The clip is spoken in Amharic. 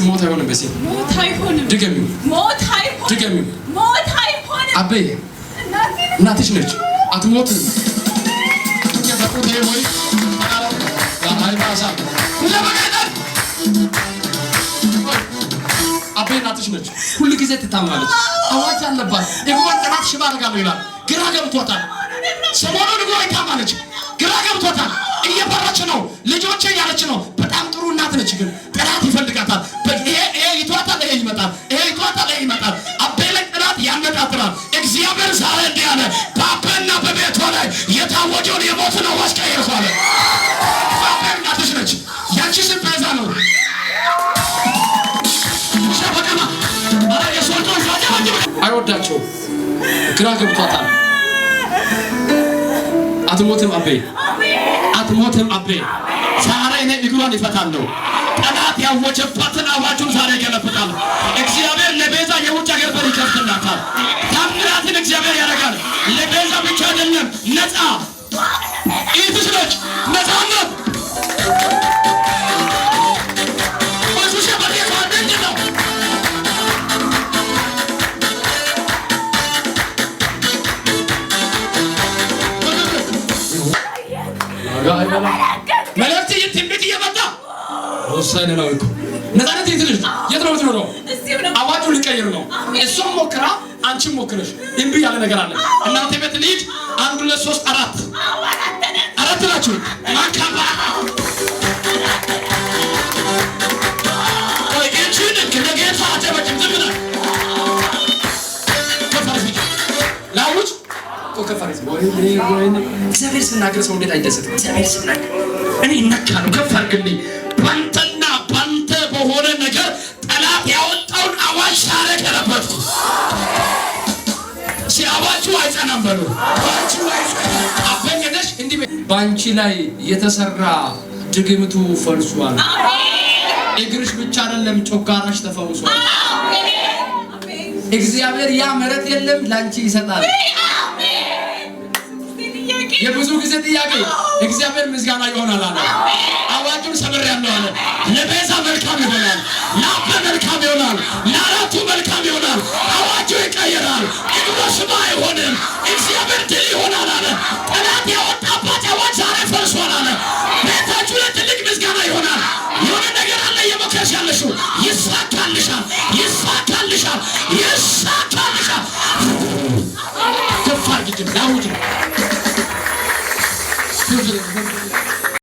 ሞት አይሆንም። በሲ ሞት አይሆንም። ድገሚው፣ ሞት አይሆንም። ድገሚው። ሞት አይሆንም። አቤ እናቴ እናትሽ ነች፣ አትሞትም። አቤ እናትሽ ነች። ሁሉ ጊዜ ትታመማለች። አዋጅ አለባት። እግሯን ጠላት ሽባ አደርጋለሁ ይላል። ግራ ገብቶታል። ሰሞኑን እግሯ ይታማለች። ግራ ገብቶታል። እየፈራች ነው። ልጆቼ እያለች ነው። በጣም ጥሩ እናት ነች፣ ግን ጠላት ይፈልጋታል። ይሄ ይቷታል፣ ይሄ ይመጣል፣ ይሄ ይቷታል፣ ይሄ ይመጣል። አቤ ላይ ጠላት ያነጣጥራል። እግዚአብሔር ዛሬ እንዲህ አለ፣ በአቤና በቤቷ ላይ የታወጀውን የሞትን አዋጅ ቀየርኩ አለ። አቤ እናትሽ ነች። ያንቺ ስም ቤዛ ነው። አይወዳቸውም። ግራ ገብቷታል። አትሞትም አቤ፣ አትሞትም አቤ። ዛሬ እኔ እግሯን ይፈታለሁ። ጠላት ያወጀባትን አዋጁን ዛሬ ይገለብጣል። እግዚአብሔር ለቤዛ የውጭ ሀገር በር ይከፍትላታል። ታምራትን እግዚአብሔር ያደርጋል። ለቤዛ ብቻ አይደለም፣ ነፃ ይህትሽ ነች። ነፃነት መልእክት ትንቢት እየመጣ ወሳኝ ነው እኮ ነፃነት። የት ልጅ የት ነው የምትኖረው? አዋጁ ሊቀይር ነው። እሷም ሞክራ አንቺም ሞክረሽ እምቢ ያለ ነገር አለ። እናንተ ቤት ልሂድ። አንድ፣ ሁለት፣ ሶስት፣ አራት፣ አራት ናችሁ። ማካባ ለጌታ አጨበጭም። ዝም ብለህ ላውጅ። እግዚአብሔር ስናገር ሰው እንዴት አይደሰትም? እግዚአብሔር ስናገር እኔ እነካለሁ። ከፍ አድርግልኝ። ባንተና ባንተ በሆነ ነገር ጠላት ያወጣውን አዋጅ ዛሬ ገለበጥኩ። ሲአዋጁ አይጸናም በሉ። አዋጁ አይጸናም። አበኘነሽ እንዲህ በአንቺ ላይ የተሰራ ድግምቱ ፈርሷል። እግርሽ ብቻ አይደለም ጮጋራሽ ተፈውሷል። እግዚአብሔር ያ ምሕረት የለም ላንቺ ይሰጣል። የብዙ ጊዜ ጥያቄ እግዚአብሔር ምስጋና ይሆናል አለ። አዋጁን ሰብሬያለሁ አለ። ለቤዛ መልካም ይሆናል፣ ለአበ መልካም ይሆናል፣ ለአራቱ መልካም ይሆናል። አዋጁ ይቀየራል። እግሮ ሽባ አይሆንም። እግዚአብሔር ድል ይሆናል አለ። ጠላት ያወጣባት አዋጅ ዛሬ ፈርሷል አለ። ቤታችሁ ላይ ትልቅ ምስጋና ይሆናል። የሆነ ነገር አለ እየሞከርሽ ያለሽው ይሳካልሻል፣ ይሳካልሻል፣ ይሳካልሻል።